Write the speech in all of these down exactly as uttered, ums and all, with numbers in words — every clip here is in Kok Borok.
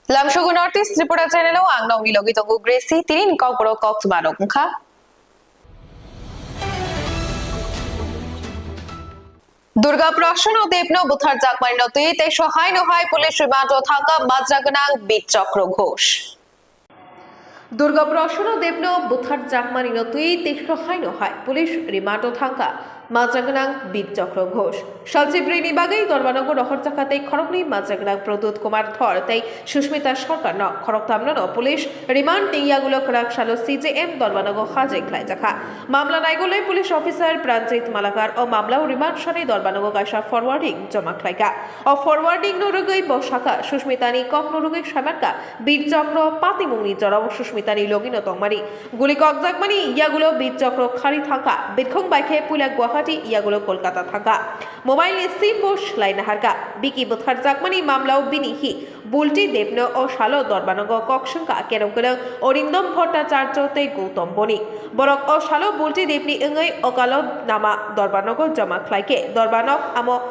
Lamsogo North East Tripura channel o ang nokni logi tongo Gracie, tini ni kokborok koktwma rok wngkha. Durga Prasanna Debno butharjakmani no twi teisho haino hai police remand o thangkha majra gwnang Bir Chakra Ghosh. Durga Prasanna Debno butharjakmani no twi teisho haino hai police remand o thangkha majra gwnang Bir Chakra Ghosh. Salchi bwrwini bagwi Dorbanogo rohorjakha tei khoroknwi majra gwnang Pradyut Kumar Dhor tei Sushmita Sarkarno khoroktamno no police remand ni yagulo kwrak salo C J M Dorbanogo hajir khlaijakha. Mamla naigolwi police officer Pranjit Malakar o mamlao remand sani Dorbanogo kaisa forwarding joma khlaikha. O forwarding no rwgwi bo sakha, Sushmita ni kok no rwgwi saimankha, Bir Chakra patimungni jorao Sushmita ni logi no tongmani. Guli kokjakmani yagulo Bir Chakra khari thangkha, birkhong bai khe puila Guwahati yagulo Kolkata thangkha. Mobile ni sim bo swlai naharkha. Biki butharjakmani mamlao bini hi Bulti Debno o salo Dorbanogo kok swngkha kerong kerong Orindom Bhattacharya tei Gautam Boni. Borok o salo Bulti Debni wngwi okalo nama Dorbanogo joma khlaikhe Dorbanok amo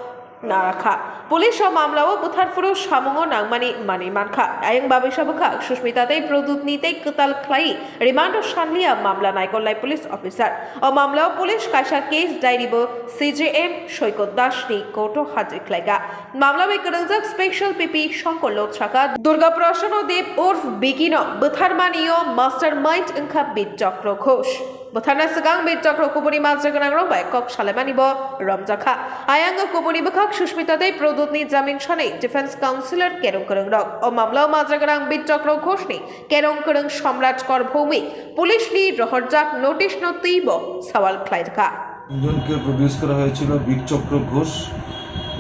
narakha. Police o mamlao butharphuru samungo nangmani manwi mankha. Ayang babuisa bwkhak Sushmita tei Pradyutni tei kwtal khlai remand o sanliya mamla naikolnai police officer. O mamlao police kaisa case diary bo C J M Soikot Das ni court o hajir khlaikha. Mamla bai kwrwngjak Special P P Shankar Lodh sakha, Durga Prasanna Deb urf Biki no bwtharmani o mastermind wngkha Bir Chakra Ghosh. Bwtharna swkang Bir Chakra kubuni majra gwnang rok bai kok salaimani bo romjakha. Ayang o kubuni bwkhak Sushmita tei Pradyut ni jamin sani defense counsellor kerong kwrwng rok. O mamla o majra gwnang Bir Chakra Ghosh ni kerong kwrwng Somraj Kor Bhoumi police ni rohorjak notice no twi bo sawal khlai rwkha. তিনজনকে প্রডিউস করা হয়েছিল, বীর চক্র ঘোষ,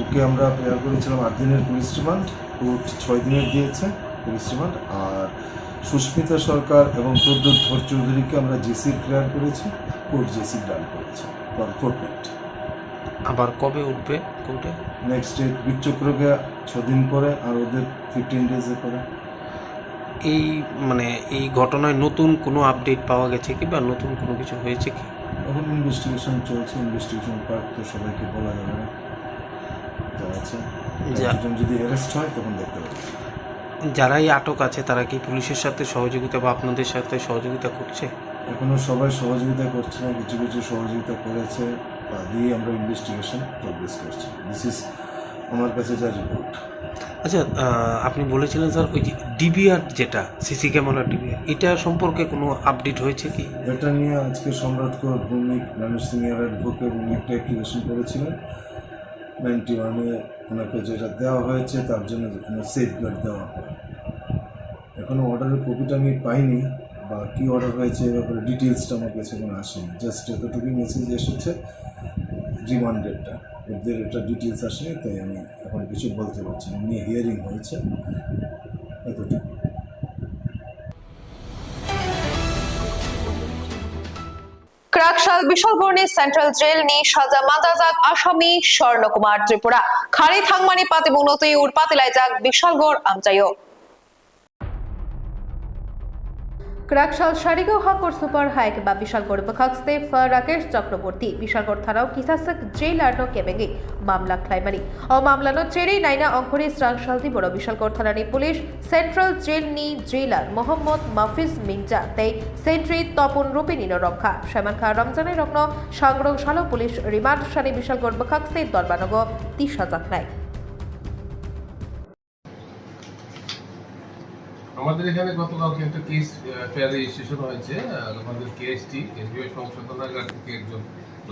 ওকে আমরা প্রেয়ার করেছিলাম আট দিনের police remand, court ছয় দিনের দিয়েছে পুলিশ রিমান্ড। আর সুস্মিতা সরকার এবং প্রদ্যুৎ ধর চৌধুরীকে আমরা জেসির প্রেয়ার করেছি, কোর্ট জেসি গ্রান্ট করেছে ফর ফোর্টনাইট। আবার কবে উঠবে কোর্টে? নেক্সট ডেট বীর চক্রকে ছ দিন পরে, আর ওদের ফিফটিন ডেজে পরে। এই, মানে, এই ঘটনায় নতুন কোনো আপডেট পাওয়া গেছে কি বা নতুন কোনো কিছু হয়েছে কি? এখন ইনভেস্টিগেশন চলছে, ইনভেস্টিগেশন পার্ট তো সবাইকে বলা যাবে না। যা আছে, যা- একজন যদি অ্যারেস্ট হয় তখন দেখতে পাবে। যারাই আটক আছে তারা কি পুলিশের সাথে সহযোগিতা বা আপনাদের সাথে সহযোগিতা করছে? এখনো সবাই সহযোগিতা করছে না, কিছু কিছু সহযোগিতা করেছে, তা দিয়ে আমরা ইনভেস্টিগেশন প্রোগ্রেস করছি। দিস ইজ আমার কাছে যা রিপোর্ট। আচ্ছা, আহ, আপনি বলেছিলেন স্যার, ওই যে ডিভিআর যেটা, সিসি ক্যামেরা ডিভিআর, এটা সম্পর্কে কোনো আপডেট হয়েছে কি? এটা নিয়ে আজকে সম্রাট কর ভৌমিক, ময়মনসিংহের অ্যাডভোকেট, উনি একটা অ্যাপ্লিকেশন করেছিলেন নাইনটি ওয়ানে, ওনাকে যেটা দেওয়া হয়েছে তার জন্য যেখানে সেফগার্ড দেওয়া হয়। এখনো অর্ডারের কপিটা আমি পাইনি, বা কী অর্ডার হয়েছে এ ব্যাপারে ডিটেলসটা আমার কাছে এখনো আসেনি। জাস্ট এতটুকুই মেসেজ এসেছে রিমান্ডেরটা, ওদের এটা ডিটেলস আসেনি, তাই আমি এখন কিছু বলতে পারছি না। এমনি হিয়ারিং হয়েছে, এতটুকু। Kwraksal Bishalgorni Central Jail ni saja manjajak asami Swarno Kumar Tripura khari thangmani patimungno twi urpati laijak Bishalgor amchaio. Kwraksal Sarigaon Hakor Super High ba Bishalgor bwkhak step Rakesh Chakraborty Bishalgor thanao kisaswk jailer no kebengwi mamla khlaimani. O mamla no cherwi naina ongkhorwi srang saldi borok Bishalgor thanani police Central Jail ni jailer Mohammad Mafiz Minja tei Sentry Topon Rupini no romkha. Saimankha romjaknai rokno sangrong salo police remand sani Bishalgor bwkhak step Dorbanogo tisajaknai. আমাদের এখানে গতকালকে একটা কেস, আহ, FIR registration হয়েছে। আহ, আমাদের কেএসটি, কেন্দ্রীয় সংশোধনাগার থেকে একজন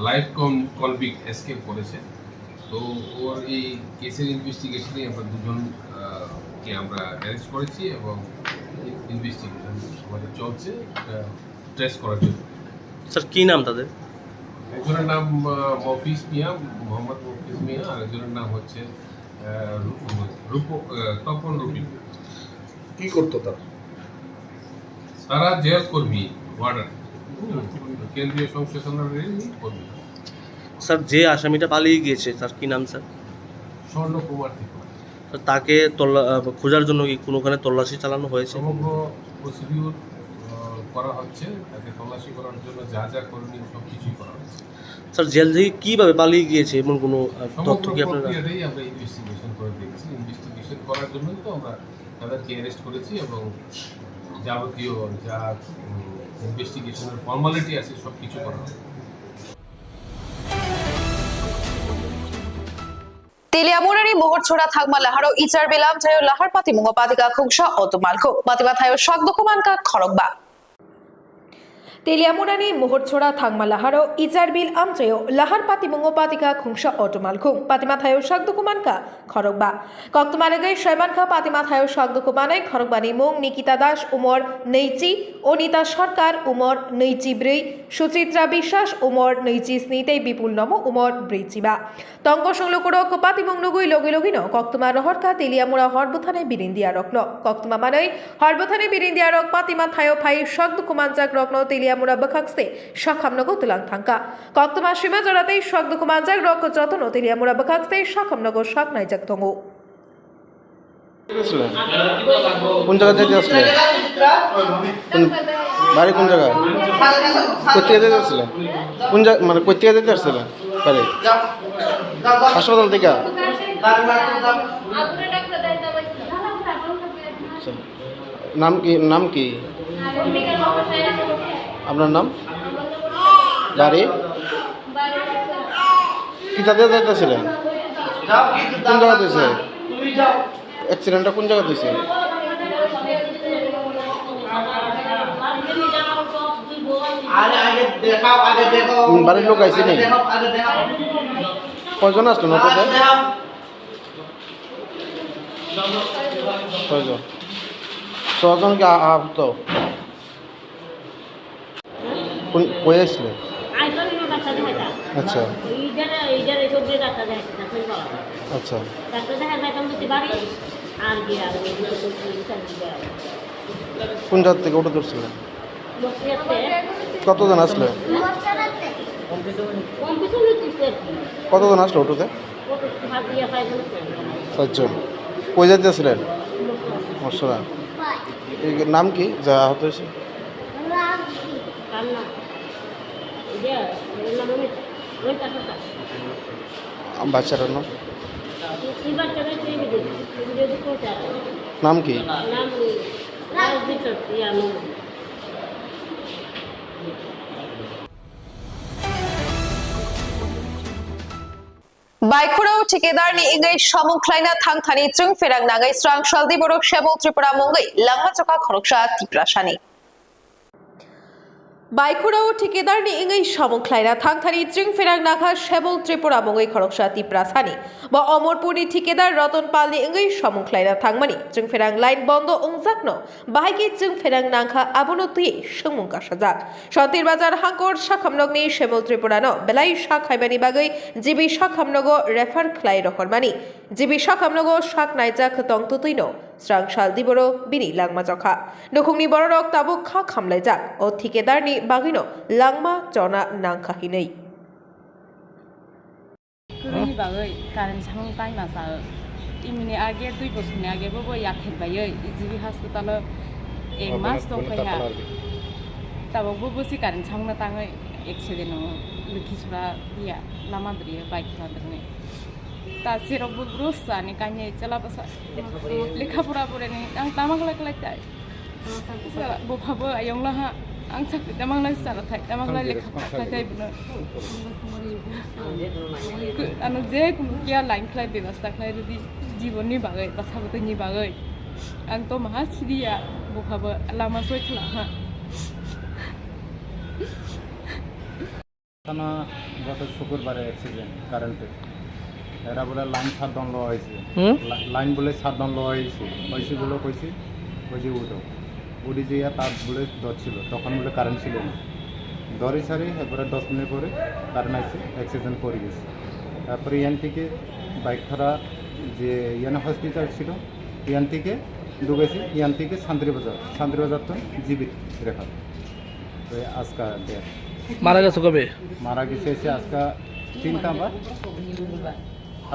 লাইফ কন-, কনভিক্ট এসকেপ করেছে। তো ওর এই কেসের ইনভেস্টিগেশনে আমরা দুজন, আহ, কে আমরা অ্যারেস্ট করেছি এবং ইনভেস্টিগেশন আমাদের চলছে, আহ, ট্রেস করার জন্য। স্যার, কি নাম তাদের? একজনের নাম, আহ, মফিজ মিয়া, মোহাম্মদ মফিজ মিয়া, আর একজনের নাম হচ্ছে, আহ, রূপ-, রূপ-, আহ, তপন রুবি। কি করতো তারা? তারা জেল কর্মী, ওয়ার্ডার। হুম, কেন্দ্রীয় সংশোধনাগারের কর্মী। স্যার, যে আসামিটা পালিয়ে গিয়েছে, তার কি নাম, স্যার? স্বর্ণ কুমার ত্রিপুরা। স্যার, তাকে তল্লা-, আহ, খোঁজার জন্য কি কোনো ওখানে তল্লাশি চালানো হয়েছে? সমগ্র প্রসিডিউর, আহ, করা হচ্ছে। তাকে তল্লাশি করার জন্য যা যা করণীয় সব কিছুই করা হচ্ছে। স্যার, জেল থেকে কিভাবে পালিয়ে গিয়েছে এমন কোনো, আহ, সমগ্র তথ্য কি আপনারা? প্রক্রিয়াটাই আমরা ইনভেস্টিগেশন করে দেখছি। ইনভেস্টিগেশন করার জন্যই তো আমরা তাদেরকে অ্যারেস্ট করেছি এবং যাবতীয় যা ইনভেস্টিগেশনের ফর্মালিটি আছে সব কিছু করা হবে। Teliamurani Mohorchora thangma laharo Icharbil amchaio lahar patimungo patika khungsa auto malkhung. Patima thaio sak dukuman ka khorokba. Teliamurani Mohorchora thangma laharo Icharbil amchaio lahar patimungo patika khungsa auto malkhung. Patima thaio sak dukuman ka khorokba. Koktwma rwgwi saimankha patima thaio sak dukumanai khorokbani mung Nikita Das umor nwichi, Onita Sarkar umor nwichi bwrwi, Suchitra Biswas umor nwichi sni tei Bipul Nomo umor brwichi ba. Tongkosong lukurok patimung nugwi logi logino koktwma rohorkha Teliamura hor bwthani birindiyarokno. Koktwma manwi hor bwthani birindiyarok patima thaio phai sak dukumanjakrokno Teliamura bwkhakste sakhamnogo twlang thangkha. Koktwma sima jora tei sak dukumanjakrok jotono Teliamura bwkhakste sakhamnogo sak naijak tongo. আসলে? কোন জায়গা যাইতে আসলে? কোন, বাড়ি কোন জায়গা? কোথেকে যাইতে আসলে? কোন জায়গা, মানে কোথেকে যাইতে আসলে? বাড়ি? হাসপাতাল থেকে? আচ্ছা। নাম কি, নাম কি? আপনার নাম? বাড়ি? কিতা দিয়ে যাইতেছিলেন? কোন জায়গা হয়েছে? অ্যাক্সিডেন্টটা কোন জায়গা হয়েছে? হুম, বাড়ির লোক আইছে নি? কয়জন আসলো না অটোতে? ছয়জন। ছয়জন কি আ-, আহত? কোন, কই আসলে? আইসন না ডাক্তার দেখাইতা। আচ্ছা। ইধারে, ইধারে সব দিয়ে ডাক্তার দেখাইতা, ডাক্তার বাবা। আচ্ছা। ডাক্তার দেখা যায়, তখন বুঝতে পারি, আর কি, আর কি, আর কি, আর কি। কোন জায়গা থেকে অটো ধরছিলেন? বসিয়াতে। কতজন আসলে? কম কিছু হলে দিচ্ছে আর কি। কতজন আসলো অটোতে? অটো ভাগ দিয়ে পাঁচজন আসলে। পাঁচজন। কই যাইতেছিলেন? মসলা। মসলা। এই নাম কি যা আহত হয়েছে? কার নাম? এই যে, এর নাম অমিত। ওই কাকাটা। আম, বাচ্চাটার নাম? এই বাচ্চাটা হচ্ছে এই যে, এই যে, এই যে, নাম কি? নাম নেই। রাজদীপ, ইয়া, নাম। Baikhorao thikedarni wngwi samung khlaina thangthani chwngpherang nangwi srang saldi borok Shyamol Tripura mungwi langma chokha khoroksa Tiprasani. Baikhorao thikedarni wngwi samung khlaina thangthani chwngpherang nangkha Shyamol Tripura mungwi khoroksa Tiprasani. Bo Omorpurni thikedar Roton Palni wngwi samung khlaina thangmani chwngpherang line bondo wngjakno bahai khe chwngpherang nangkha, abono twiwi swngmung kasajak. Sontir Bazar hangkor sakhamnokni Shyamol Tripurano belai sak khaimani bagwi G B sakhamnogo refer khlai rohormani. G B sakhamnogo sak naijak tong twtwino srang saldi boro bini langma chokha. Nukhungni bororok tabuk kha khamlaijak, o thikedarni bagwino langma chona nangkha hinwi. Kwrwini bagwi current samung taima sa, imini age dui bosor ni age bo bo yathek baiwi G B hospital o ek mas tong phai ha. Tabok bo bosi current samung no tangwi accident o Lokhisora ya lama dri bike thadrni. Ta sirok bo bro sani kanye chela basa lekha pora pore ni ang tama kala kala tai. Bo phabo ayong laha, ang chakri tamang lai sara thai, tamang lai lekha pora thai thai bino. Ano je kuno kia line khlai bebasta khlai rwdi jibon ni bagwi, basa bwtwi ni bagwi. Ang to maha siriya, bo phabo lama soi khla ha. Sana gata sukurbare accident current-e. এরা বলে লাইন সাত ডন লো হয়েছে। হুম? লা-, লাইন বলে সাত ডন লো হয়েছে। হয়েছে বলে কইছি, ওই যে উঠো। উঠে যে ইয়া তার বলে ডট ছিল, তখন বলে কারেন্ট ছিল না। ডরি সারি, এরপরে দশ মিনিট পরে কারেন্ট আসছে, অ্যাক্সিডেন্ট করে গেছে। তারপরে ইয়ান থেকে বাইক খারা যে ইয়ান হসপিটাল ছিল, ইয়ান থেকে ঢুকেছি, ইয়ান থেকে শান্তিবাজার, শান্তিবাজার তো জিবিত রেখা। ওই আজকা ডেট। মারা গেছে কবে? মারা গেছে এসে আজকা তিনটা বা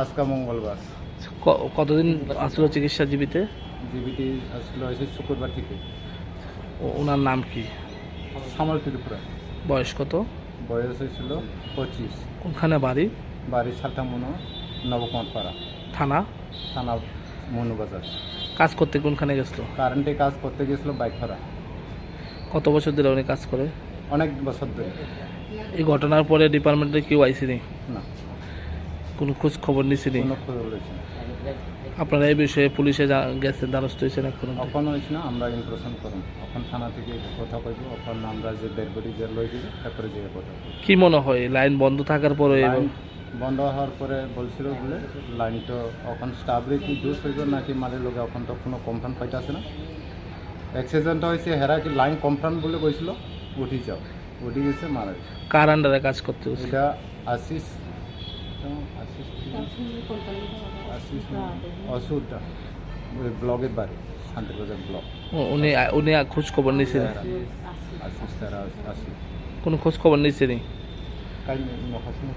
আজকা মঙ্গলবার। ক-, কতদিন আসলো চিকিৎসা জিবিতে? জিবিতে আসলো এসে শুক্রবার থেকে। ও-, ওনার নাম কি? শ্যামল ত্রিপুরা। বয়স কত? বয়স হয়েছিল পঁচিশ। কোনখানে বাড়ি? বাড়ি সালতামুনো, নবকুমার পাড়া। থানা? থানা মনুবাজার। কাজ করতে কোনখানে গেছিল? কারেন্টে কাজ করতে গেছিল বাইকপাড়া। কত বছর ধরে উনি কাজ করে? অনেক বছর ধরে। এই ঘটনার পরে ডিপার্টমেন্টে কেউ আইসেনি? না। কোনো খোঁজ খবর নিছেনি? কোনো খবর লইছে না। আপনারা এই বিষয়ে পুলিশে জা-, গেছেন, দ্বারস্থ হয়েছেন এখনো? অখন হয়েছে না, আমরা ইনফরমেশন করুন। অখন থানা থেকে কথা কইব, অখন আমরা যে ডেড বডি যে লই দিব, তারপরে যে কথা। কি মনে হয়, লাইন বন্ধ থাকার পরে এবং লাইন বন্ধ হওয়ার পরে বলছিল বলে লাইন তো অখন স্টাফরে কি দোষ হইব নাকি মালির লগে, অখন তো কোনো কনফার্ম পাইতাছে না। অ্যাক্সিডেন্ট হয়েছে, হেরা কি লাইন কনফার্ম বলে কইছিল, উঠি যাও, উঠি গেছে, মারা গেছে। কার আন্ডারে কাজ করতে হচ্ছে? এটা আশিস, আশিস কি? আশিস, অসুরদা, ওই ব্লকের বাড়ি, শান্তিবাজার ব্লক। ও, উনি, উনি খোঁজ খবর নিছেন? হ্যাঁ, আশিস তারা, আশিস। কোনো খোঁজ খবর নিছেনি? কাল নখাসনি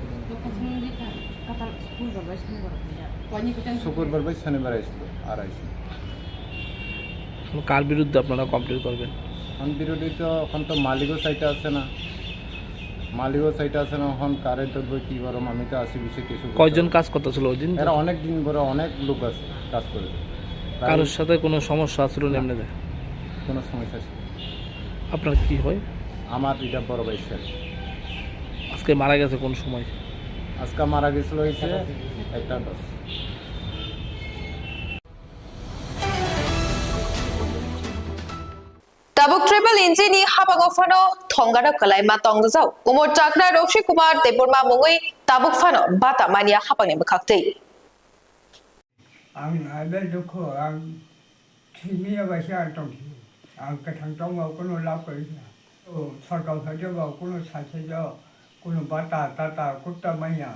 শুক্রবার বা শনিবার আইছিল, আর আইছিল। এখন কার বিরুদ্ধে আপনারা কমপ্লেন করবেন? এখন বিরোধী তো, এখন তো মালিকও সাইডে আছে না, মালিকও সাইডে আছে না, এখন কারে ধরবো, কি করবো, আমি তো আছি বিষয়ে কিছু বুঝতে কয়জন পারছি না। কাজ করতেছিল ওই দিন? এরা অনেক দিন ধরে অনেক লোক আছে কাজ করে। প্রায় কারোর সাথে কোনো সমস্যা আসলো না। এমনিতে? কোনো সমস্যা ছিল না। আপনার কি হয়? আমার এটা বড় ভাই ছেলে। আজকে মারা গেছে কোন সময়? আজকে মারা গেছিল হয়েছে একটা দশ। Tabuk triple engine ni habango phano thongaro kwlaima tongjak. Umor chakra Roshi Kumar Debbarma mungwi tabuk phano bata manya habangni bwkhaktwi. Ang hai bai dukhu, ang thwimaya bai se ang tongthio. Ang kwthang tongma kuno lab kwrwi kha. O sorkar phaikhe bo kuno sai sai jo, kuno bata tata kutta manya.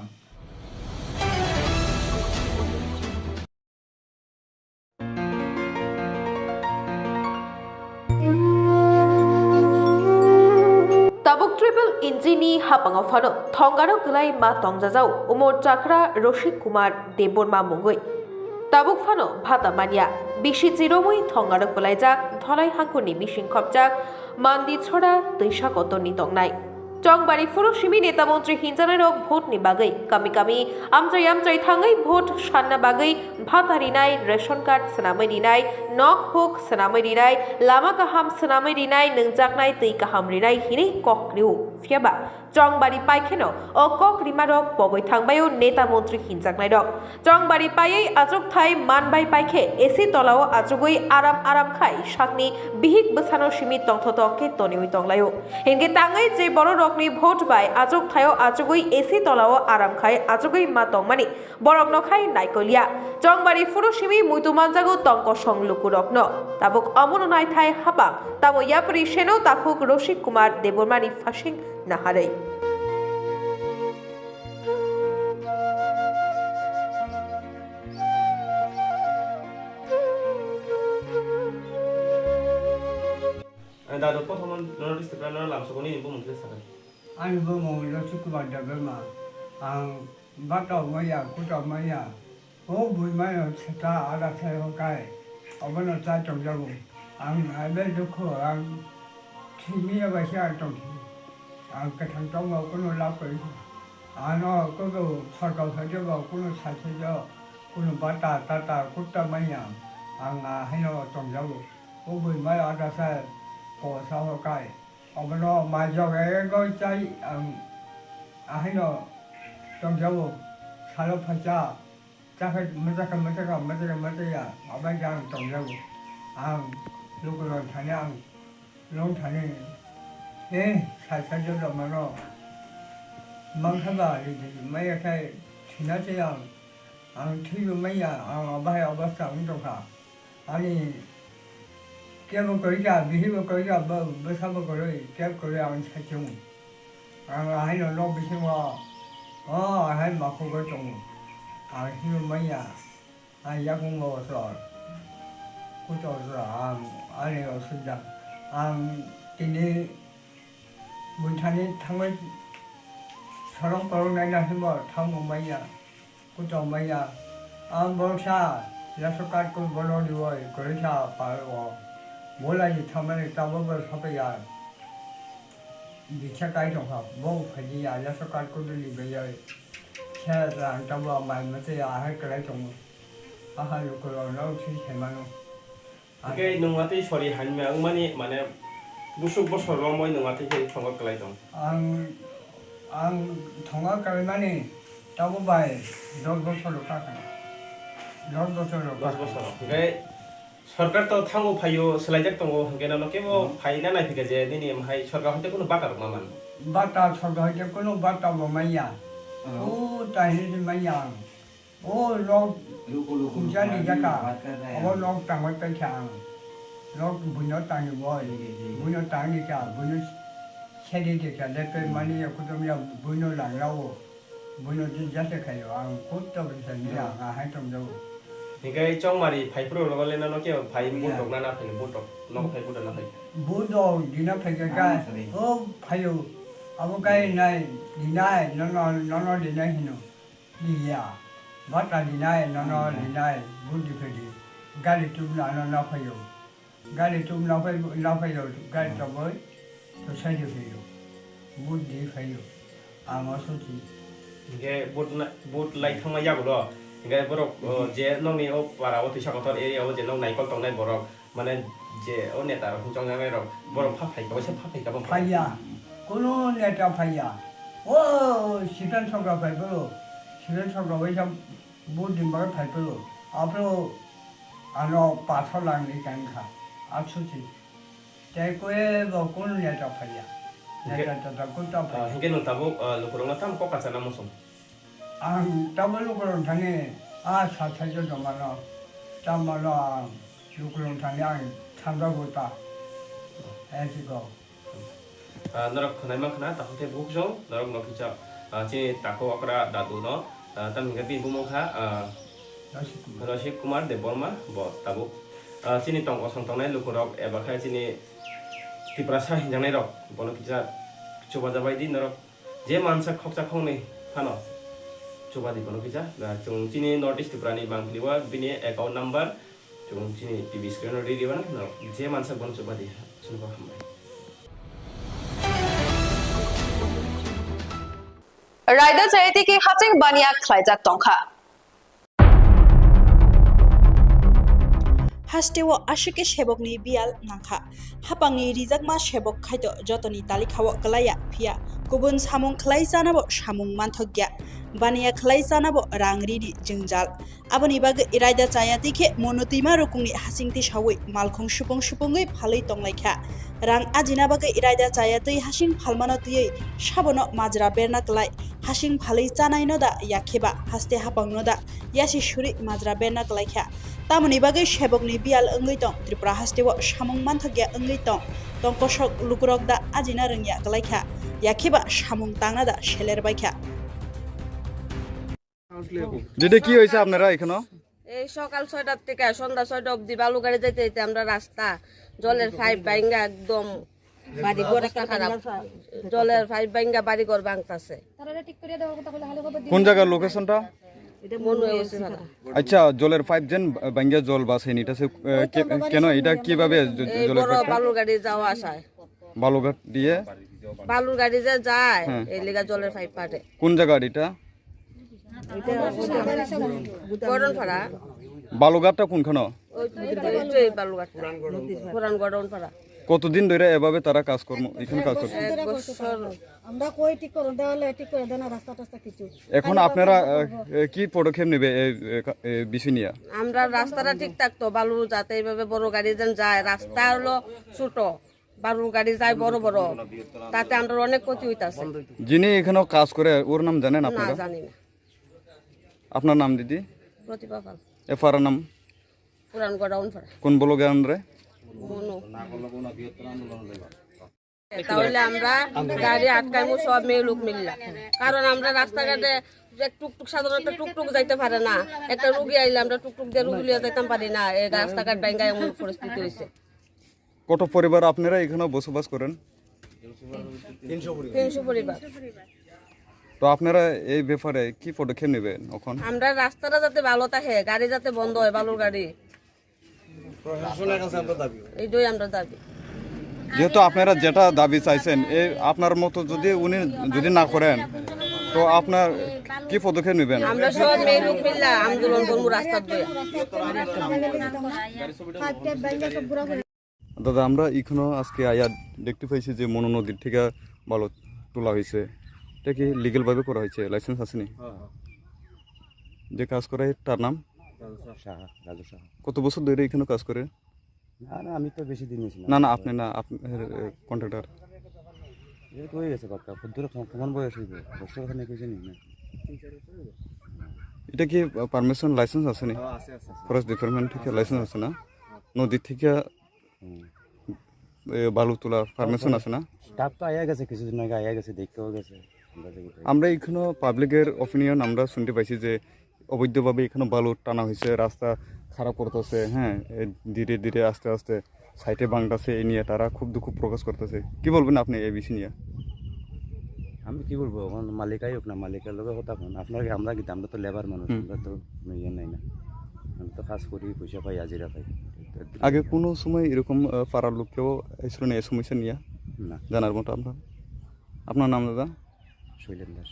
Tabuk triple engine ni hapango phano thongaro kwlai ma tongjajao Umor Chakra Roshik Kumar Debbarma mungwi. Tabuk phano bhata manya, bisi chiromwi thongaro kwlaijak Dholai hangkhorni bising khopjak Manditchhora twisa kotorni tongnai. Chongbari phuru simi neta montri hinjanairok vote ni bagwi kami kami amchai amchai thangwi vote sanna bagwi bhata rinai, ration card swnamwi rinai, nok huk swnamwi rinai, lama kaham swnamwi rinai, nwngjaknai twi kaham rinai hinwi kok rio. Phiyaba Chongbari paikheno o kok rimarok pogwi thangbaio neta montri hinjaknairok. Chongbari paiwi achukthai manbai paikhe A C tolao achugwi aram aram khai sakni bihik bwsano simi tongthotok khe toniwi tonglaio. Hinkhe tangwi je bororokni vote bai achukthaio achugwi A C tolao aram khai achugwi ma tongmani borokno khai naikolya. Chongbari phuru simi muitu manjago tong kosong lukurokno. Tabuk omono naithai hapang, tamo yapri seno takhuk Roshik Kumar Debbarmani phasing naharwi. Ang dado, prothom nono ristipra nono lamsokoni ni bumung khe sakha. Ani bumung Roshik Kumar Debbarma. Ang batok maya, kutok maya. O bui mano seta ada sai hokai. Obono chai tongjago. Ang hai bai dukhu, ang thwimaya bai se ang tongthio. Ang kwthang tongma kuno lab kwrwi kha. Ano kobo sorkar phaikhe bo kuno sai sai jo, kuno bata tata kutta manya. Ang a haino tongjago. O bui mai ada sai ko sa hokai. Obono mai jok ego chai ang a haino tongjago. Salo phaisa. Chakha, machakha, machakha, machakha, machaya, abai jang tongjago. Ang lukurok thani, ang long thani, eh, sai sai joto mano. Mangkha ba, ri, ri, maya khai, thina se ang, ang thwibo maya, ang abai obostha wng tongkha. Ani kebo kwrwi kha, bihibo kwrwi kha, bo, bwsabo kwrwi, keb kwrwi ang sai chwng. Ang haino nok bisingo, o, hai makhugwi tongo. Ang himwi manya, ang yakung bo sor. Kuto sor, ang, ani osubida. Ang tini buithani thangwi sorong korong naina himbo thango manya. Kuto manya. Ang boroksa, ration card kun bono riwoi, kwrwi kha pal o. Bolai ni thamani tabo bo sapya. Diksa kai tongkha, bo phaidi ya, ya so kar kudu ni bejai. Khe rang tabo mai mate ya, hai kwlai tongo. Aha lukurok no si sai mano. Hingke nwng watwi sori hamya wngmani, mane, busuk bosor romwi nwng watwi khe thongo kwlai tong? Ang, ang thongo kwlaimani tabo bai dos bosor rok kha kha. Dos bosor rok. Dos bosor rok. Hingke sorkar to thango phaio, swlaijak tongo, hingke nono kebo phaina naiphika je nini hai sorkar hoite kunu bata rok ma man? Bata sorkar hoite kunu bata bo manya. O tahi manya ang. O nok khumsa ni jaka, abo nok tangwi paikha ang. Nok buino tangwi boi, buino tangwi kha, buino sedi de kha, lepe mani ya kutum ya buino langlao, buino di jase khayo, ang kutto bisa ni ang ahai tongjago. Hingke chongmari phai phuru rogo le nono ke phai butok na na phai butok, nok phai butok na phai. Butok dina phai kha, o phayo, abo kai nai, dinai, nono, nono dinai hino. Iya, bata dinai, nono dinai, bundi phedi. Gari tubna ano na phayo. Gari tubna phai, na phayo, gari toboi, to saidi phayo. Bundi phayo. Amo suti. Hingke but na, but lai thangma yagulo. Hingke borok, o, je nokni o para o tisa kotor area o je nok naikol tongnai borok. Mane je o neta rok hwnchongjak nai rok borok pha phai ka, waisa pha phai ka bang phai ya. Kono neta phai ya. O Sitan Sogra phai bolo. Sitan Sogra waisa bo dimbar phai bolo. Apro ano pathor lang ni kan kha. Atsuti. Tei kue bo kono neta phai ya. Neta tata kunta phai. Hingke nung tabuk lukurok no tam kok kacha na musung. Ang tabuk lukurok thani a sa thai jo jomano. Tamano ang lukurok thani ang thangda buta. Esi go. Ah, norok khwnai mankha na, takhuk tei bukhuk song, norok no kisa, ah, chini takhuk okra dadu no, ah, tamni hwnkhe bini bumung kha, ah, Rosik Kumar. Rosik Kumar Debbarma bo tabuk. Ah, chini tong kosong tongnai lukurok eba khe chini Tiprasa hinjaknai rok bono kisa chubajabai di norok. Je mansa khoksa khoknwi phano chubadi bono kisa. Ah, chwng chini North East Tripura ni mangpili o bini account number chwng chini T V screen o riri mano, no, je mansa bono chubadi, chwng hambai. Raida chayati ki haching baniya khlaijak tongkha. Hasteo aswk khe sebokni biyal nangkha. Hapangni rijakma sebok khaito jotoni talikha-o kwlaiya, phiya kubun samung khlai chanabo samung manthokya, baniya khlai chanabo rang rini jwngjal. Aboni bagwi raida chaya twi khe mono twima rukungni hasing tisawi malkhung supung supungwi phalwi tonglaikha. Rang ajina bagwi raida chaya twi hasing phalmano twiwi sabono majra berna klai, hasing phalwi chanaino da yakheba haste hapangno da yasi suri majra berna klai kha. Tamoni bagwi sebokni biyal wngwi tong, Tripura hasteo samung manthokya wngwi tong, tongkosok lukurok da ajina rwngya klai kha, yakheba samung tangna da seler bai kha. দিদি, কি হয়েছে আপনারা এখানে? এই সকাল ছয়টার থেকে সন্ধ্যা ছয়টা অবধি বালু গাড়ি যাইতে যাইতে আমরা রাস্তা, জলের পাইপ ভাঙ্গা একদম অবস্থা খারাপ। জলের পাইপ ভাঙ্গা বাড়ি ঘর ভাঙতাছে। কোন জায়গার লোকেশনটা? মনু এসে ভাড়া। আচ্ছা, জলের পাইপ যেন ভাঙ্গা জল বাসেনি, এটা সে, আহ, কে-, কেন? এটা কিভাবে জ-, এই জলের বড় পাইপটা? বালুর গাড়ি যাওয়া আসায়। বালুঘাট দিয়ে? বালুর গাড়ি যে যায়, হ্যাঁ। এই লিগা জলের পাইপ পাঠে। কোন জায়গা এটা? গরমপাড়া। বালুঘাটটা কোনখানে? ওই তো, ওই তো এই বালুঘাটটা। পুরান গরমপাড়া। কতদিন ধরে এভাবে তারা কাজকর্ম, এখানে কাজ করছে? এক বছর। আমরা কই ঠিক করে দেওয়া হলে ঠিক করে দেয় না, রাস্তা টাস্তা কিছু। এখন আপনারা, আহ, কি পদক্ষেপ নেবে এই, এই কা-, এই বিষয় নিয়ে? আমরা রাস্তাটা ঠিক থাকতো, বালু যাতে এইভাবে বড় গাড়ি যেন যায়, রাস্তা হলো ছোট। বালুর গাড়ি যায় বড় বড়, তাতে আমরার অনেক ক্ষতি হইতাছে। যিনি এখানে কাজ করে, ওর নাম জানেন না, আপনারা? জানি না। আপনার নাম, দিদি? প্রতিভা পাল। এ পাড়ার নাম? পুরান গোডাউন পাড়া। কোন ব্লকের আন্ডারে? মনু। তাহলে আমরা গাড়ি আটকাইমু সব মেয়ে লোক মিললা, কারণ আমরা রাস্তাঘাটে যে টুকটুক, সাধারণত টুকটুক যাইতে পারে না, একটা রুগী আইলে আমরা টুকটুক দিয়ে রুগী লিয়ে যাইতাম পারি না, এই রাস্তাঘাট ভাঙ্গা এমন পরিস্থিতি হয়েছে। কত পরিবার আপনারা এখানে বসবাস করেন? তিনশো পরিবার। তো আপনারা এই ব্যাপারে কি পদক্ষেপ নেবেন এখন? আমরা রাস্তাটা যাতে ভালো থাকে, গাড়ি যাতে বন্ধ হয়, বালুর গাড়ি। প্রশাসনের কাছে আমরা দাবি। এইটাই আমরা দাবি। যেহেতু আপনারা যেটা দাবি চাইছেন, এই আপনার মতো যদি উনি যদি না করেন, তো আপনার কি পদক্ষেপ নেবেন? আমরা সব মেয়ে লোক মিলে আন্দোলন করবো রাস্তার ধরে। দাদা, আমরা এখানো আজকে আয়া দেখতে পাইছি যে মনু নদীর থেকে বালু তোলা হয়েছে। এটা কি লিগ্যাল ভাবে করা হয়েছে? লাইসেন্স আছে নি? হ্যাঁ, হ্যাঁ। যে কাজ করে তার নাম? রাজু সাহা। সাহা, রাজু সাহা। কত বছর ধরে এখানে কাজ করে? না, না, আমি তো বেশি দিন হয়েছি না। না, না, আপনি না, আপনার, এ, কন্ট্রাক্টর। এটা তো হয়ে গেছে পাক্কা। কত দূর, কেমন বয়স হইবে? বছর খানেক হয়েছে নি না? এটা কি, আ, পারমিশন লাইসেন্স আছে নি? হ্যাঁ, আছে, আছে, আছে। ফরেস্ট ডিপার্টমেন্ট থেকে আছে, লাইসেন্স আছে। আছে না? নদী থেকে হুম। এ, বালু তোলা পারমিশন আছে না? স্টাফ তো আইয়া গেছে, কিছুদিন আগে আইয়া গেছে, দেখতেও গেছে। আমরা যে কোথায় আমরা এখানে পাবলিকের ওপিনিয়ন আমরা শুনতে পাইছি যে অবৈধভাবে এখানে বালু টানা হয়েছে, রাস্তা খারাপ করতেছে, হ্যাঁ, এ, ধীরে ধীরে আস্তে আস্তে সাইডে ভাঙতেছে, এই নিয়ে তারা খুব দুঃখ প্রকাশ করতেছে। কি বলবেন আপনি এই বিষয় নিয়ে? আমি কি বলবো, এখন মালিক আইক না, মালিকের লগে কথা কন। আপনার কি, আমরা কি, আমরা তো লেবার মানুষ, হুম। আমরা তো কোনো ইয়ে নাই না। আমরা তো কাজ করি, পয়সা পাই, হাজিরা পাই। আগে কোনো সময় এরকম, আহ, পাড়ার লোক কেউ এসেছিল না এই সমস্যা নিয়ে? না। জানার মতো আপনার? আপনার নাম দাদা? শৈলেন দাস।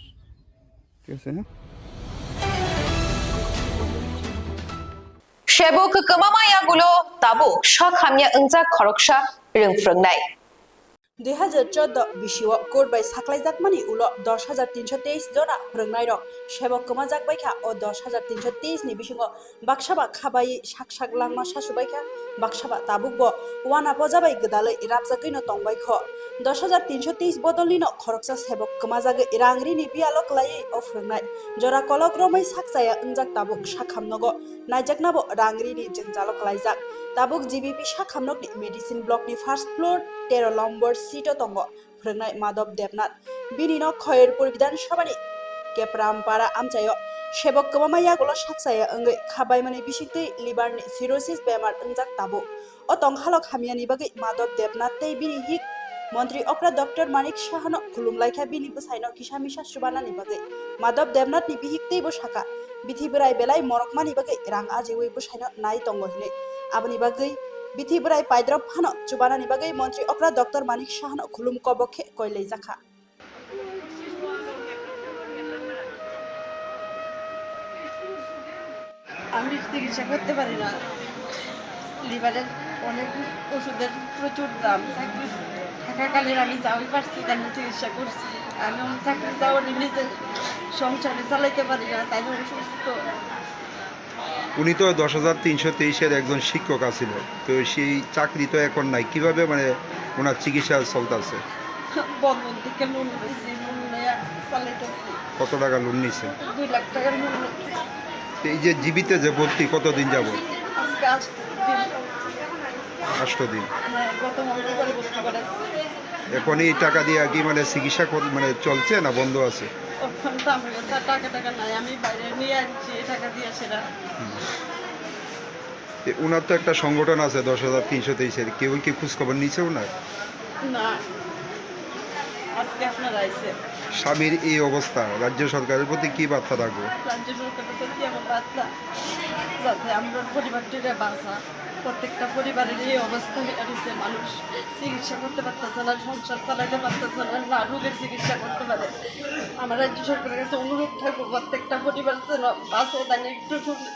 ঠিক আছে, হ্যাঁ। Sebok kwmama yagulo tabuk sak hamya wngjak khoroksa rwng phrwngnai. Dui hazar chordo bisio court bai saklaijakmani ulo dos hajar tinsho teis jona phrwngnairok sebok kwmajak baikha. O dos hajar tinsho teis ni bisingo baksa ba khabai sak sak langma sasu baikha, baksa ba tabukbo wana poja bai gwdalwi rapjagwino tongbaikho. Dos hajar tinsho teis bodolnino khoroksa sebok kwmajagwi rang rini biyalo kwlaiwi o phrwngnai jora kolok romwi sak chaya wngjak tabuk sakhamnogo. Naijaknabo rang rini jwngjalo kwlaijak. Tabuk G B P sakhamnokni medicine blockni first floor tero lombor seat-o tongo phrwngnai Madhav Debnath. Bini nok Khairpur Bidhan Sabhani Keprampara amchaio sebok kwbangma yagulo sakchaya wngwi kha baimani bisingtwi liverni cirrhosis bemar wngjak tabuk. O tongkhalok hamyani bagwi Madhav Debnath tei bini hik montri okra Doctor Manik Sahano khulumlaikha bini bwsaino kisa misa chubanani bagwi. Madhav Debnathni bihik teibo sakha, bithi bwrai belai morokmani bagwi rang ajiwi bwsaino nai tongo hinwi. Aboni bagwi bithi bwrai paidrop phano chubanani bagwi montri okra Doctor Manik Sahano khulum kobok khe koilaijakha. আমি চিকিৎসা করতে পারি না। লিভারের অনেক ওষুধের প্রচুর দাম। চাকরি থাকাকালীন আমি যাওয়াই পারছি, তাই আমি চিকিৎসা করছি। আমি আমার চাকরি যাওয়ার নিজের সংসারে চালাইতে পারি না, তাই আমি অসুস্থ। উনি তো দশ হাজার তিনশো তেইশের একজন শিক্ষক আছিল, তো সেই চাকরি তো এখন নাই, কিভাবে মানে ওনার চিকিৎসা চলতেছে? বন্ধন থেকে লোন নিয়েছি, লোন নিয়ে চালাইতেছি। কত টাকা লোন নিয়েছেন? দুই লাখ টাকার লোন নিয়েছি। তো এই যে জি বিতে যে ভর্তি, কতদিন যাব? আজকে আষ্ট দিন। আষ্ট দিন। হ্যাঁ, গত মঙ্গলবারে ভর্তি করেছি। এখন এই টাকা দিয়ে কি মানে চিকিৎসা কর-, মানে চলছে না বন্ধ আছে? ওখানে তো আমার কাছে টাকা টাকা নাই, আমি বাইরে নিয়ে আনছি এই টাকা দিয়ে সেটা। হুম। এ, ওনার তো একটা সংগঠন আছে দশ হাজার তিনশো তেইশের, কেউ কি খোঁজ খবর নিছে ওনার? না, আজকে আপনারা আইছেন। স্বামীর এই অবস্থা, রাজ্য সরকারের প্রতি কি বার্তা রাখবো? রাজ্য সরকারের প্রতি আমার বার্তা, যাতে আমরা পরিবারটিকে বাঁচা। প্রত্যেকটা পরিবারের এই অবস্থা হয়ে রয়েছে, মানুষ চিকিৎসা করতে পারতেছে না, সংসার চালাতে পারতেছে না, না রোগের চিকিৎসা করতে পারে। আমার রাজ্য সরকারের কাছে অনুরোধ থাকবো, প্রত্যেকটা পরিবার যেন বাঁচে, তাই একটু শুন-,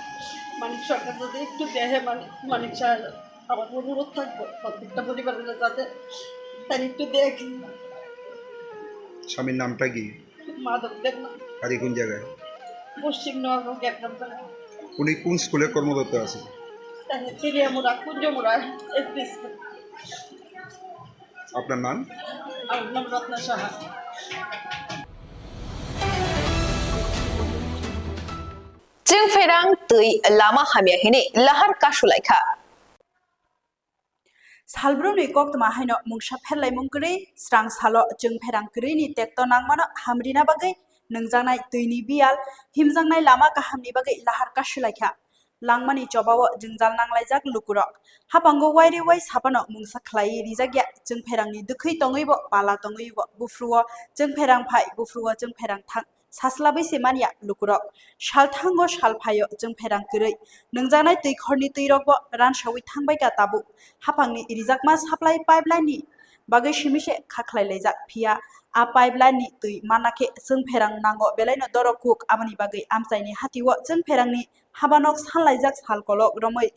মানে সরকার যদি একটু দেখে, মানে, মানিক স্যার, আমার অনুরোধ থাকবো প্রত্যেকটা পরিবারের যাতে তাই একটু দেখে। স্বামীর নামটা কি? মাধব দেবনাথ। বাড়ি কোন জায়গায়? পশ্চিম নোয়াগাঁও, গেটরামপাড়া। উনি কোন স্কুলে কর্মরত আছেন? তাহলে চিড়িয়ামুড়া, কুঞ্জমুড়া, এস পি স্কুল। আপনার নাম? আমার নাম রত্না Saha. Chwngpherang twi lama hamya hwnwi lahar kasulaikha. Salbrumni koktwma haino mungsa pherlaimung kwrwi, srang salo chwngpherang kwrwini tekto nangmano hamrina bagwi nwngjaknai twini biyal, himjaknai lama kahamni bagwi lahar kasulaikha. Langmani chobao jwngjal nanglaijak lukurok. Hapango wairwi wai sapano mungsa khlaiwi rijak ya chwngpherangni dwkhwi tongwibo pala tongwibo buphruo chwngpherang phai buphruo chwngpherang thang. Saslabwi se manya lukurok. Salthango salphaio chwngpherang kwrwi. Nwngjaknai twikhorni twirokbo ransawi thangbaikha tabuk. Haphangni rijakma supply pipeline ni bagwi simi se kha khlailaijak. Phiya A pipeline ni twi manna khe chwngpherang nango belaino dorok kuk, aboni bagwi amchaini hatio chwngpherangni habanok sanlaijak sal kolok romwi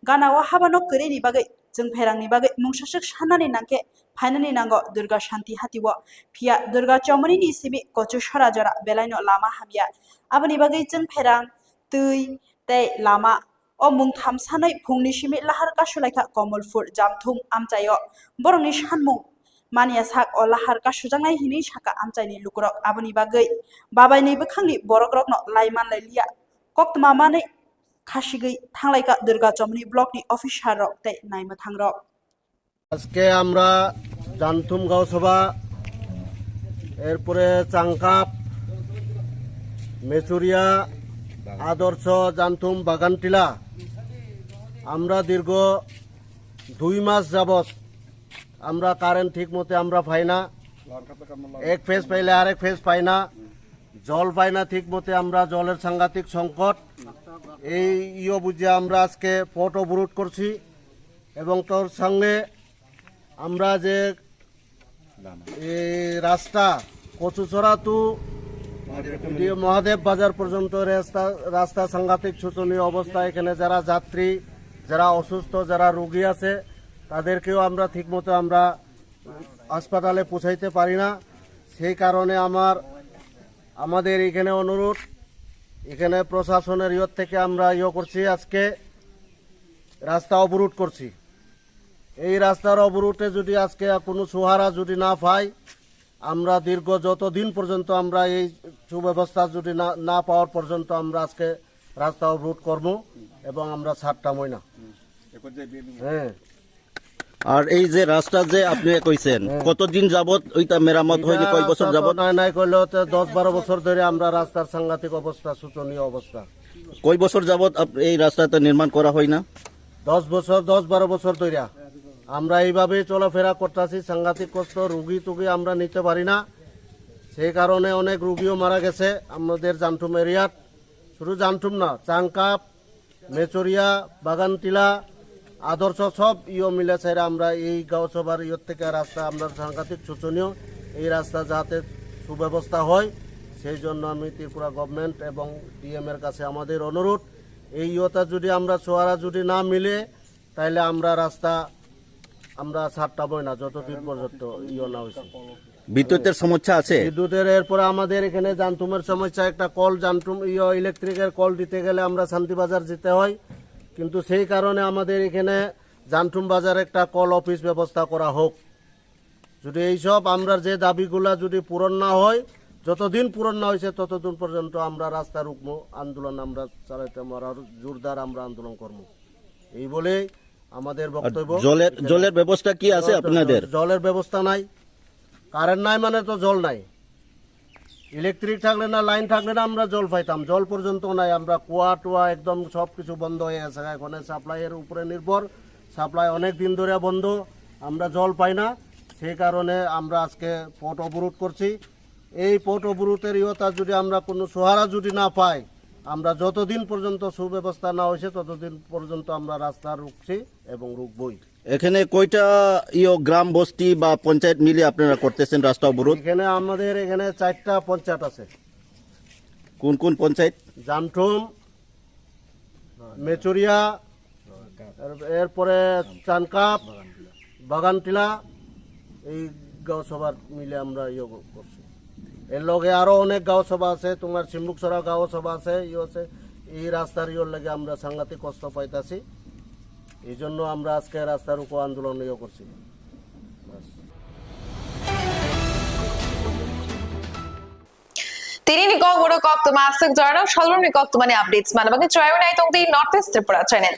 ganao habanok kwrwini bagwi chwngpherangni bagwi mungsaswk sannani nangkhe phainani nango Durga Shanti hatio. Phiya Durga Chomoni ni simi Kochu Sora jora belaino lama hamya. Aboni bagwi chwngpherang, twi tei lama o mungtham sanwi phungni simi lahar kasulaikha Komolpur Jamthum amchaio. Borokni sanmung manya sak o lahar kasujaknai hinwi sakha amchaini lukurok. Aboni bagwi babaini bwkhangni borokrokno lai manlailiya. Koktwma manwi khasigwi thanglaikha Durga Chomoni block ni officer rok tei naimwthang rok. আজকে আমরা জামথুম গাঁওসভা, এরপরে চাংকাপ, মেচুরিয়া, আদর্শ, জামথুম, বাগানটিলা, আমরা দীর্ঘ দুই মাস যাবত আমরা কারেন্ট ঠিক মতে আমরা পাই না। এক ফেজ পাইলে আরেক ফেজ পাই না, জল পাই না ঠিক মতে, আমরা জলের সাংঘাতিক সংকট। এই ইয়ে বুঝে আমরা আজকে পথ অবরোধ করছি এবং তার সঙ্গে আমরা যে এই রাস্তা কচুছড়া টু মহাদেব বাজার পর্যন্ত রাস্তা, রাস্তা সাংঘাতিক শোচনীয় অবস্থা। এখানে যারা যাত্রী, যারা অসুস্থ, যারা রোগী আছে, তাদেরকেও আমরা ঠিকমতো আমরা হাসপাতালে পৌঁছাইতে পারি না। সেই কারণে আমার, আমাদের এখানে অনুরোধ, এখানে প্রশাসনের ইয়ত থেকে আমরা ইয়ে করছি, আজকে রাস্তা অবরোধ করছি। এই রাস্তার অবরোধে যদি আজকে কোনো সুহারা যদি না পাই, আমরা দীর্ঘ যতদিন পর্যন্ত আমরা এই সুব্যবস্থা যদি না, না পাওয়ার পর্যন্ত আমরা আজকে রাস্তা অবরোধ করব এবং আমরা ছাড়তামই না। হ্যাঁ। আর এই যে রাস্তা যে আপনি কইছেন, হ্যাঁ। কতদিন যাবত ওইটা মেরামত হয়নি? এটা কয় বছর রাস্তা তো যাবত? নাই নাই করলেও তো দশ বারো বছর ধরে আমরা রাস্তার সাংঘাতিক অবস্থা, শোচনীয় অবস্থা। কয় বছর যাবত আপ-, এই রাস্তাটা নির্মাণ করা হয় না? দশ বছর, দশ বারো বছর ধরে আমরা এইভাবেই চলাফেরা করতেছি। সাংঘাতিক কষ্ট, রুগী টুগী আমরা নিতে পারি না, সেই কারণে অনেক রুগীও মারা গেছে আমাদের জামথুম এরিয়াত। শুধু জামথুম না, চাংকাপ, মেচরিয়া, বাগানটিলা, আদর্শ সব ইয়ে মিলে স্যার আমরা এই গাঁও সভার ইয়ে থেকে রাস্তা আমরা সাংঘাতিক শোচনীয়। এই রাস্তা যাতে সুব্যবস্থা হয়, সেই জন্য আমি ত্রিপুরা গভর্নমেন্ট এবং ডিএম এর কাছে আমাদের অনুরোধ, এই ইয়েটা যদি আমরা সোয়ারা যদি না মিলে, তাহলে আমরা রাস্তা আমরা ছাড়তামই না যতদিন পর্যন্ত ইয়ে না হয়েছে। বিদ্যুতের সমস্যা আছে? বিদ্যুতের, এরপরে আমাদের এখানে জামথুমের সমস্যা, একটা কল জামথুম ইয়ে ইলেকট্রিকের কল দিতে গেলে আমরা শান্তিবাজার যেতে হয়, কিন্তু সেই কারণে আমাদের এখানে জামথুম বাজার একটা কল অফিস ব্যবস্থা করা হোক। যদি এইসব আমরা যে দাবিগুলা যদি পূরণ না হয়, যতদিন পূরণ না হয়েছে ততদিন পর্যন্ত আমরা রাস্তা রুখবো, আন্দোলন আমরা চালাইতে, আমরা আরো জোরদার আমরা আন্দোলন করবো। এই বলেই আমাদের আর বক্তব্য। জলের, এখানে জলের ব্যবস্থা কি আছে জল, আপনাদের? জলের ব্যবস্থা নাই, কারেন্ট নাই মানে তো জল নাই। ইলেকট্রিক থাকলে না, লাইন থাকলে না আমরা জল পাইতাম, জল পর্যন্ত নাই। আমরা কুয়া টুয়া একদম সব কিছু বন্ধ হয়ে গেছে, এখন সাপ্লাইয়ের উপরে নির্ভর, সাপ্লাই অনেক দিন ধরে বন্ধ, আমরা জল পাই না। সেই কারণে আমরা আজকে পথ অবরোধ করছি। এই পথ অবরোধের ইয়তা যদি আমরা কোনো সহারা যদি না পাই, আমরা যতদিন পর্যন্ত সুব্যবস্থা না হয়েছে ততদিন পর্যন্ত আমরা রাস্তা রুখছি এবং রুখবই। এখানে কয়টা ইয়ো গ্রাম বস্তি বা পঞ্চায়েত মিলে আপনারা করতেছেন রাস্তা অবরোধ? এখানে আমাদের এখানে চারটা পঞ্চায়েত আছে। কোন কোন পঞ্চায়েত? জামথুম, মেচুরিয়া, এর-, এরপরে চানকাপ, বাগানটিলা, এই গাঁও সভার মিলে আমরা ইয়ে করছি। এর লগে আরো অনেক গাঁও সভা আছে, তোমার সিম্বুকছড়া গাঁও সভা আছে, ইয়ে আছে। এই রাস্তার ইয়ের লগে আমরা সাংঘাতিক কষ্ট পাইতাছি, এই জন্য আমরা আজকে রাস্তা রোকো আন্দোলন ইয়ে করছি। Tini ni kok borok koktwma aswk jorano, salbrum ni koktwma ni updates manna bagwi chwraio naitong di North East Tripura channel.